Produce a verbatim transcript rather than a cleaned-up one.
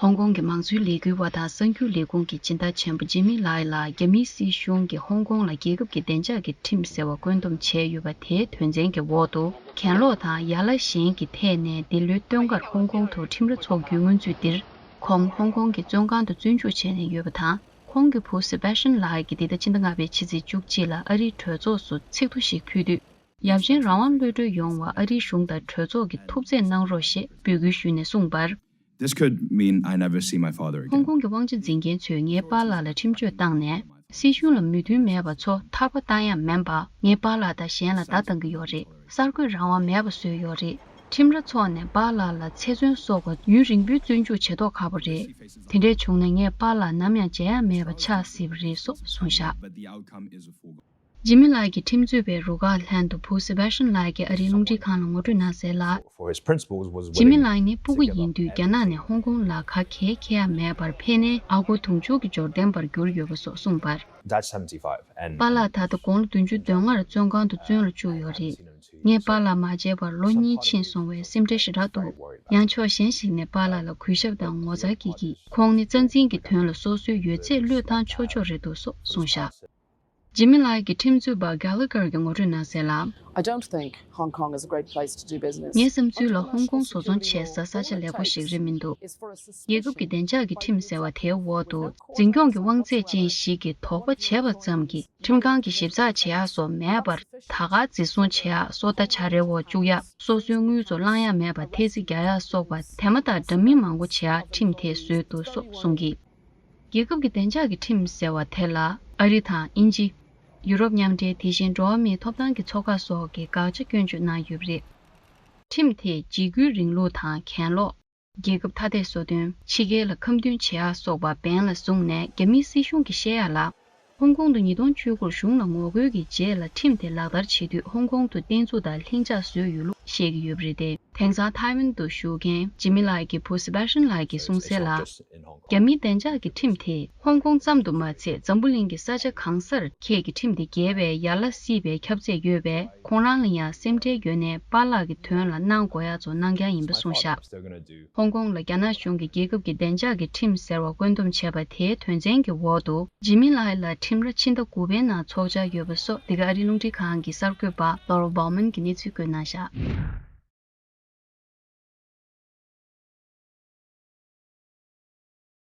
ཧོང་ཀོང་གི་མང་གཙོའི་ལས་འགུལ་བ་དང་གསར་འགྱུར་ལས་ཁུངས་ཀྱི་སྦྱིན་བདག་ཆེན་པོ་ཇི་མི་ལའི་ལ་རྒྱ་མིའི་སྲིད་གཞུང་གིས་ཧོང་ཀོང་ལ་རྒྱལ་ཁབ་ཀྱི་བདེ་འཇགས་ཀྱི་ཁྲིམས་ཟེར་བ་བཀོད་འདོམས་བྱས་ཡོད་པ་དེའི་དོན་ཚན་གྱི་འོག་ཏུ་གྱེན་ལོག་དང་ཡ་ལ་གཞན་གྱི་ཐད་ནས་འདི་ལོའི་སྟོན་ཁར་ཧོང་ཀོང་དུ་ཁྲིམས་ར་འཚོགས་རྒྱུའི་སྔོན་ཚུད་འདིར། ཁོང་ཧོང་ཀོང་གི་བཙོན་ཁང་དུ་བཙོན་འཇུག་བྱས་ནས་ཡོད་པ་དང་། ཁོང་གི་བུ་སེ་བེ་ཤན་ལའི་གིས་འདི་ཟླ་ཕྱི་ཟླ་ལྔ་པའི་ཕྱི་ཚེས་བཅུ་གཅིག་ལ་ཨ་རིའི་གྲོས་ཚོགས་སུ་ཚིག་ཐོ་ཞིག་ཕུལ་དུས། ཡབ་ཆེན་རང་དབང་གློད་གྲོལ་ཡོང་བར་ཨ་རིའི་གཞུང་དང་གྲོས་ཚོགས་ཀྱིས་ཐུགས་རྗེ་གནང་རོགས་ཞེས་འབོད་སྐུལ་ཞུས་ནས་གསུངས་པར། This could mean I never see my father ཧོང་again. ཀོང་གི་དབང་ཆ་འཛིན་མཁན་ཚོས་ངའི་པཱ་ལགས་ལ་ཁྲིམས་གཅོད་བཏང་ནས། སྲིད་གཞུང་ལ་མོས་མཐུན་མེད་པ་ཚོ་ཐར་པ་བཏང་ཡ་མིན་པ། ངའི་པཱ་ལགས་དང་གཞན་ལ་བརྡ་བཏང་གི་ཡོད་རེད། གསར་འགོད་རང་དབང་མེད་པ་བཟོས་ཡོད་རེད། ཁྲིམས་ར་འཚོགས་ནས་པཱ་ལགས་ལ་ཚེ་བཙོན་སོགས་པ་ཡུན་རིང་པོའི་བཙོན་འཇུག་བྱེད་མདོག་ཁ་པོ་རེད། དེ་འདྲས་བྱུང་ན་ངས་པཱ་ལགས་ནམ་ཡང་མཇལ་ཡ་མེད་པ་ཆགས་སྲིད་པ་རེད་སོགས་གསུངས་བཞག But the outcome is a foregone. ཇི་མི་ལའི་གི་ཁྲིམས་རྩོད་པའི་རུ་ཁག་ལྷན་དུ་བུ་སེ་བེ་ཤན་ལའི་གིས་ཨ་རིའི་རླུང་འཕྲིན་ཁང་ལ་ངོ་སྤྲོད་གནང་གསལ་ལ། For his principles was ཇི་མི་willing ལའི་ནི་སྤུ་གུ་ཡིན་དུས་རྒྱ་ནག་ནས་ཧོང་ཀོང་ལ་ག་གེ་འཁྱེར་ཡ་མེད་པར་ཕེབས་ནས་ཨ་སྒོར་དུང་ཕྱུར་གྱི་འབྱོར་ལྡན་པར་གྱུར་ཡོད་པ་སོགས་གསུངས་པར། Dad's seventy-five and པཱ་ལགས་ད་ལྟ་དགུང་ལོ་བདུན་ཅུ་དོན་ལྔར་བཙོན་ཁང་དུ་བཙོན་ལ་བཅུག་ཡོད་རེད། ངས་པཱ་ལགས་མ་མཇལ་བར་ལོ་གཉིས་ཕྱིན་སོང་བས་སེམས་ཁྲལ་ཞེ་དྲག་འདུག་ཡང་ཕྱོགས་གཞན་ཞིག་ནས་པཱ་ལགས་ལ་གུས་ཞབས་དང་ངོ་མཚར་སྐྱེ་གི། ཁོང་ནི་རྩ་འཛིན་གྱི་དོན་ལ་སོ་སོའི་ཡོད་ཚད་བློས་བཏང་ཆོག་ཆོག་རེད་འདུག་སོགས་གསུངས་བཞག་ཇི་མི་ལའི་གི་ཁྲིམས་རྩོད་པ་གྷ་ལ་གར་གྱིས་ངོ་སྤྲོད་གནང་གསལ་ལ། I don't think Hong Kong is a great place to do business. ངའི་བསམ་ཚུལ་ལ་ཧོང་ཀོང་བཟོ་ཚོང་བྱེད་ས་ས་ཆ་ལེགས་པོ་ཞིག་རེད་མི་འདུག་རྒྱལ་ཁབ་ཀྱི་བདེ་འཇགས་ཀྱི་ཁྲིམས་ཟེར་བ་དེའི་འོག་ཏུ་འཛིན་སྐྱོང་གི་དབང་ཚད་ཅན་ཞིག་གིས་དོགས་པ་བྱས་པ་ཙམ་གྱིས་ཁྲིམས་ཁང་གིས་ཞིབ་ཚགས་བྱེད་ཡག་སོགས་མེད་པར། ད་ག་འཛིན་བཟུང་བྱེད་ཡག་སོ་ལྟ་བྱ་རའི་འོག་བཅུག་ཡག་སོ་སོའི་དངུལ་ཚོ་བླང་ཡག་མེད་པར་ཐེལ་ཙེ་རྒྱག་ཡག་སོགས་པ་དེ་མ་ཐག་འདྲ་མིན་མང་པོ་བྱེད་ཡག་ཁྲིམས་དེས་བཟོས་འདུག་སོགས་གསུང་གི། རྒྱལ་ཁབ་ཀྱི་བདེ་འཇགས་ཀྱི་ཁྲིམས་ཟེར་བ་དེ་ལ་ཨ་རི་དང་དབྱིན་ཇི། ཡུ་རོབ་མཉམ་འབྲེལ། དེ་བཞིན་འགྲོ་བ་མིའི་ཐོབ་ཐང་གི་ཚོགས་ཁག་སོགས་ཀྱིས་དགག་བྱ་སྐྱོན་བརྗོད་གནང་ཡོད་པ་རེད། ཁྲིམས་དེས་འཇིགས་སྐུལ་རིང་ལུགས་དང་གྱེན་ལོག་རྒྱལ་ཁབ་ཐ་དད་སོ་འདོན། ཕྱི་རྒྱལ་ལ་ཁ་མཐུན་བྱེད་ཡག་སོགས་པ་འབེན་ལ་བཟུང་ནས་རྒྱ་མིའི་སྲིད་གཞུང་གིས་བཤད་ཡག་ལ། ཧོང་ཀོང་དུ་ཉིས་སྟོང་བཅུ་དགུར་གཞུང་ལ་ངོ་རྒོལ་གྱི་རྗེས་ལ་ཁྲིམས་དེ་ལག་བསྟར་བྱེད་དུས་ཧོང་ཀོང་དུ་བསྟན་འཛུགས་དང་ལྷིང་འཇགས་བཟོས་ཡོད་ལུགས་བཤད་ཀྱི་ཡོད་པ་རེད་དེ། དེང་སང་ཐའེ་ཝན་དུ་བཞུགས་མཁན་ཇི་མི་ལའི་གི་བུ་སེ་བེ་ཤན་ལའི་གིས་གསུངས་གསལ་ལ། རྒྱ་མིའི་བདེ་འཇགས་ཀྱི་ཁྲིམས་དེས་ཧོང་ཀོང་ཙམ་དུ་མ་ཚད་འཛམ་བུ་གླིང་གི་ས་ཆ་གང་སར་ཁྱེད་ཀྱི་ཁྲིམས་དེ་འགལ་བའི་ཡ་ལ་སྲིད་པའི་ཁྱབ་ཚད་ཡོད་པས། ཁོང་རང་ལ་ཡང་སེམས་ཁྲལ་ཡོད་ནས་པཱ་ལགས་ཀྱི་དོན་ལ་གནང་དགོས་ཡག་ཚོ་གནང་རྐྱང་ཡིན་པ་གསུངས་བཞག་ཧོང་ཀོང་ལ་རྒྱ་ནག་གཞུང་གིས་རྒྱལ་ཁབ་ཀྱི་བདེ་འཇགས་ཀྱི་ཁྲིམས་ཟེར་བ་བཀོད་འདོམས་བྱས་པ་དེའི་དོན་ཚན་གྱི་འོག་ཏུ་ཇི་མི་ལའི་ལ་ཁྲིམས་ར་ཕྱི་ཟླ་དགུ་པའི་ནང་འཚོགས་འཆར་ཡོད་པ་སོགས་འདི་ག་ཨ་རིའི་རླུང་འཕྲིན་ཁང་གི་གསར་འགོད་པ་ལོ་རོ་བྷའོ་མན་གྱིས་གནས་ཚུལ་བཀོད་གནང་བཞག